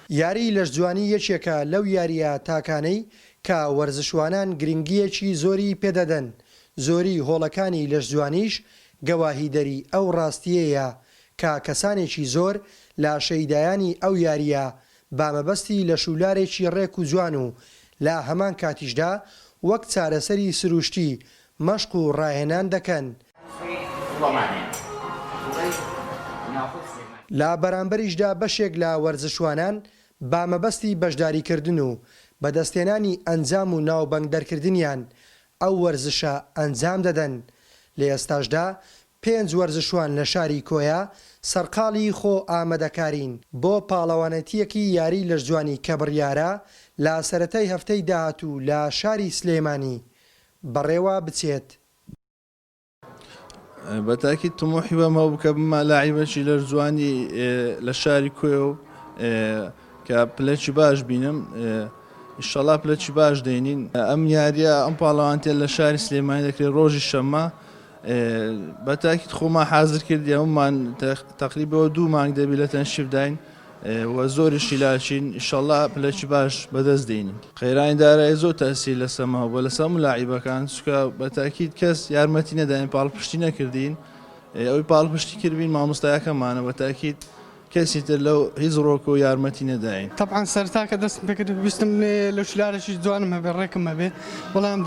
یاریی لەشجوانی یەکێکە لەو یارییە تاکانەی کە وەرزشوانان گرنگییەکی زۆری پێدەدەن، زۆری هۆڵەکانی لەشجوانیش گەواهیدەری ئەو ڕاستییەیە کە کەسانێکی زۆر لە شەیدایانی ئەو یارییە بە مەبەستی لەشولارێکی ڕێک و جوان و لە هەمان کاتیشدا وەک چارەسەری سروشتی مەشق و ڕاهێنان دەکەن. لە بەرامبەریشدا بەشێک لە وەرزشوانان بە مەبەستی بەشداریکردن و بەدەستهێنانی ئەنجام و ناوبەنگ دەرکردنیان ئەو وەرزشە ئەنجام دەدەن، لە ئێستاشدا پێنج وەرزشوان لە شاری کۆیە سەرقاڵی خۆ ئامادەکارین بۆ پاڵەوانێتییەکی یاری لەشجوانی کە بڕیارە لە سەرەتای هەفتەی داهاتوو لە شاری سلێمانی بەڕێوە بچێت. بە تاکید تموحی بەم هەبوو کە ببمە لاعیبەکی لەشجوانی لە شاری کۆیە و کە پلەکی باش بینم ئیشەڵا پلەکی باش دێنین. ئەم یاریە ئەم پاڵەوانتیە لە شاری سلێمانی دەکرێت ڕۆژی شەممە بە تاکید خۆمان حازر کردی هەمومان تەقریبەوە دوو مانگ دەبی لە تەنشیفداین و زۆریشی لاچین ئیشەڵا پلەکی باش بەدەست دێنین. قەیرانی دارایی زۆر تەئسیر لەسەرمان هەبووە لەسەر هەموو لاعیبەکان چونکە بە تاکید کەس یارمەتی نەداین پاڵپشتی نەکردین ئەوەی پاڵپشتی کردبین مامۆستایەکەمانە بە تاکید کەسی تر لەو هیچ ڕۆک و یارمەتی نەداین. تەبعەن سەرەتا کە دەستم پێکرد ویستم لەشولارێکی جوانم هەبێ ڕێکم هەبێ بەڵام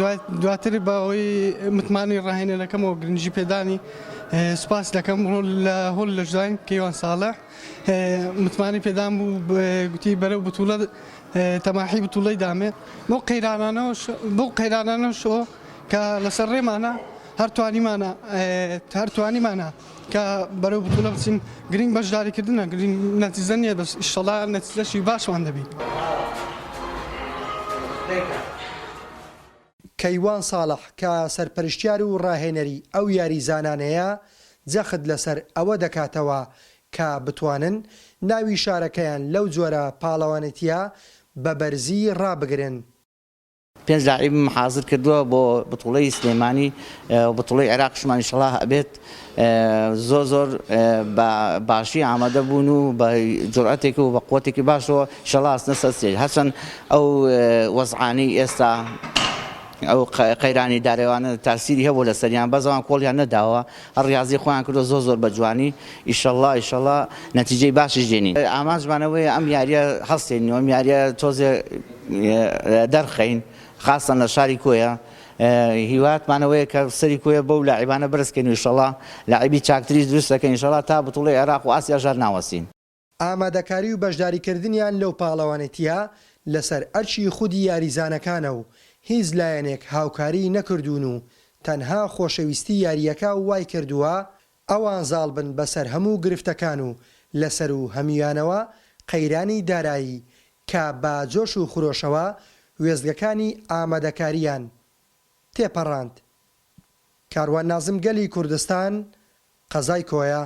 دواتر بە هۆی متمانەی ڕاهێنەرەکەمەوە گرنگی پێدانی سوپاس دەکەم ڕۆل لە هۆل لەشجوانی کەیوان ساڵح متمانەی پێدام بوو گوتی بەرەو بتوڵە تەماحی بتوڵەی دامێ بۆ قەیرانانەوەش بۆ قەیرانانەشەوە کە لەسەر ڕێمانە هەر توانیمانە هەر توانیمانە کە بەرەو بتوڵە بچین گرنگ بەشداریکردنە گرنگ نەتیجە نییە بەس ئیشەڵا نەتیجەشی باشمان دەبی. کەیوان ساڵح کە سەرپەرشتیار و ڕاهێنەری ئەو یاریزانانەیە، جەخت لەسەر ئەوە دەکاتەوە کە بتوانن ناوی شارەکەیان لەو جۆرە پاڵەوانێتییە بە بەرزی ڕابگرن. پێنج لاعیبم حازر کردووە بۆ بتوڵەی سلێمانی و بتوڵەی عێراقیشمان ئیشەڵا ئەبێت زۆر زۆر بە باشی ئامادە بوون و بە جورئەتێک و بە قوتێکی باشەوە ئیشەڵا ئەچنە سەر ستێج هەرچەند ئەو وەزعانەی ئێستا ئەو قەیرانی دارەوانە تاسیری هەبوو لەسەریان بەس ئەوان کۆڵیان نەداوە هەر ڕیازی خۆیان کردووە زۆر زۆر بە جوانی ئیشەڵا ئیشەڵا نەتیجەی باشیش دێنین ئامانجمان ئەوەیە ئەم یاریە هەڵسێنین و ئەم یاریە تۆزێ دەرخەین خاستەن لە شاری کۆیە هیواتمان ئەوەیە کە سەری کۆیە بەو لاعیبانە بەرز کەین و ئیشەڵا لاعیبی چاکتریش دروست دەکەین ئیشەڵا تا بتوڵەی عێراق و ئاسیاش هەر ناوەستین. ئامادەکاری و بەشداریکردنیان لەو پاڵەوانێتییە لەسەر ئەرکی خودی یاریزانەکانە و هیچ لایەنێک هاوکاریی نەکردوون و تەنها خۆشەویستی یارییەکە وایکردووە ئەوان زاڵ بن بەسەر هەموو گرفتەکان و لەسەروو هەموویانەوە قەیرانی دارایی کە بە جۆش و خرۆشەوە وێستگەکانی ئامادەکارییان تێپەڕاند. کاروان نازم گەلی کوردستان، قەزای کۆیە.